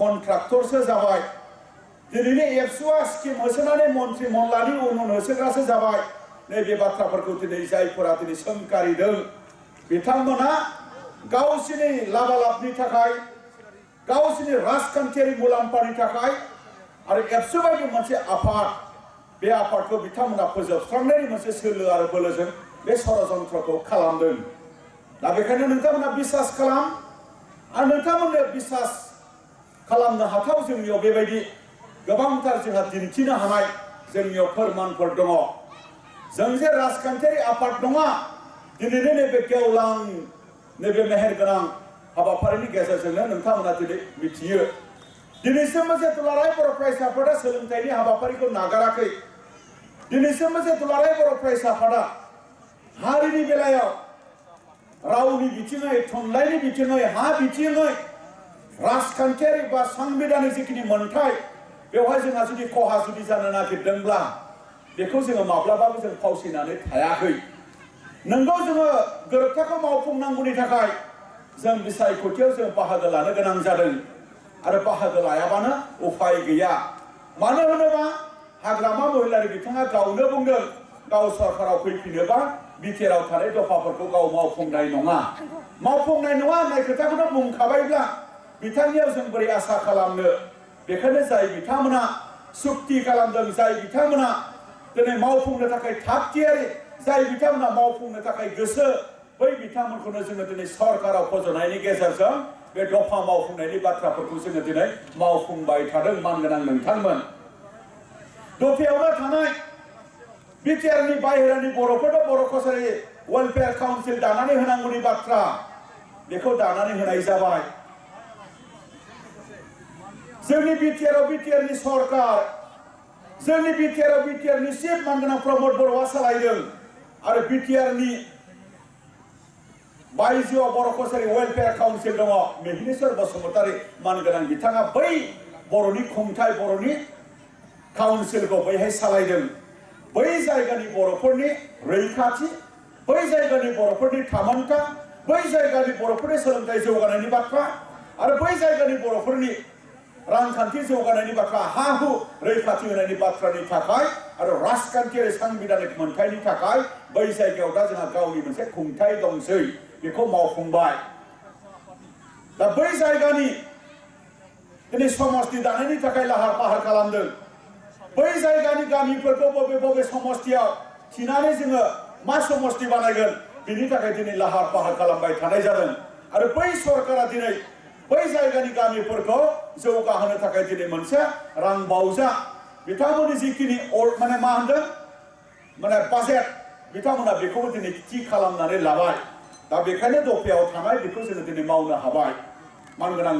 कन्ट्राक्टरसो जाबाय दिनैनि एबसुआ स्किम होसोनानै मन्त्रि मनलानि उन होसोग्रासो जाबाय नैबे बाथ्राफोरखौ दिनै जायफोरा दिनै सोंखारिदों बिथांमोना गावसिनि लाबालाबनि थाखाय गावसिनि राजखान्थियारि मुलाम्फानि थाखाय आरो एबसु बायदि मोनसे आफाद बे आफादखौ बिथांमोना फोजोबस्रांनायनि मोनसे सोलो आरो बोलोजों बे षड़यन्त्रखौ खालामदों दा बेखायनो नोंथांमोना बिसास खालाम आरो नोंथांमोननो बिसास खालामनो हाथाव जोंनियाव बेबायदि गोबांथार जोंहा दिन्थिनो हानाय जोंनियाव फोरमानफोर दङ जों जे राजखान्थियारि आफाद नङा दिनैनि नैबे गेवलां नैबे मेहेरगोनां हाबाफारिनि गेजेरजोंनो नोंथांमोना दिनै मिथियो दिनैसिमबो जे दुलाराय बर' फरायसा आफादा सोलोंथाइनि हाबाफारिखौ नागाराखै दिनैसिमबो जे दुलाराय बर' फरायसा आफादा हारिनि बेलायाव रावनि बिथिङै थुनलाइनि बिथिङै हा बिथिङै राजखान्थियारि बा संबिधाननि जिखिनि मोन्थाय बेवहाय जोंहा जुदि खहा जुदि जानो नागिरदोंब्ला बेखौ जोङो माब्लाबाबो जों फावसिनानै थायाखै नोंगौ जोङो गोरोबथाखौ मावफुंनांगौनि थाखाय जों बिसायख'थियाव जों बाहागो लानो गोनां जादों आरो बाहागो लायाबानो उफाय गैया मानो होनोबा हाग्रामा महिलारि बिथाङा गावनो बुंदों गाव सरकाराव फैफिनोबा बिटिआरआव थानाय दफाफोरखौ गाव मावफुंनाय नङा होननाय खोथाखौनो बुंखाबायब्ला बिथांनियाव जों बोरै आसा खालामनो बेखायनो जाय बिथांमोना सुक्ति खालामदों जाय बिथांमोना दिनै मावफुंनो थाखाय थागथियारि जाय बिथांमोना मावफुंनो थाखाय गोसो बै बिथांमोनखौनो जोङो दिनै सरकाराव फज'नायनि गेजेरजों बे दफा मावफुंनायनि बाथ्राफोरखौ जोङो दिनै मावफुंबाय थादों मानगोनां नोंथांमोन दफायावनो थानाय बिटिआरनि बाहेरानि बर'फोरनो बर' कसारि वेलफेयार काउन्सिल दानानै होनांगौनि बाथ्रा बेखौ दानानै होनाय जाबाय जोंनि बिटिआरआव बिटिआरनि सरकार जोंनि बिटिआरआव बिटिआरनि चिफ मानगोनां प्रमद बर'आ सालायदों आरो बिटिआरनि बायजोआव बर' कसारि वेलफेयार काउन्सिल दङ मेघनेश्वर बसुमतारी मानगोनां बिथाङा बै बर'नि खुंथाय बर'नि काउन्सिलखौ बैहाय सालायदों बै जायगानि बर'फोरनि रैखाथि बै जायगानि बर'फोरनि थामोनथा बै जायगानि बर'फोरनि सोलोंथाइ जौगानायनि बाथ्रा आरो बै जायगानि बर'फोरनि रांखान्थि जौगानायनि बाथ्रा हा हु रैखाथि होनायनि बाथ्रानि थाखाय आरो राजखान्थियारि सांबिधानिक मोन्थायनि थाखाय बै जायगायाव दा जोंहा गावनि मोनसे खुंथाय दंसै बेखौ मावफुंबाय दा बै जायगानि दिनै समष्टि दानायनि थाखाय लाहार फाहार खालामदों बै जायगानि गामिफोरखौ बबे बबे समष्टियाव थिनानै जोङो मा समष्टि बानायगोन बिनि थाखाय दिनै लाहार फाहार खालामबाय थानाय जादों आरो बै सरकारा दिनै बै जायगानि गामिफोरखौ जौगाहोनो थाखाय दिनै मोनसे रां बावजा बिथांमोननि जिखिनि माने मा होनदों माने बाजेट बिथांमोना बेखौबो दिनै थि खालामनानै लाबाय दा बेखायनो दफायाव थानाय बेखौ जोङो दिनै मावनो हाबाय मानगोनां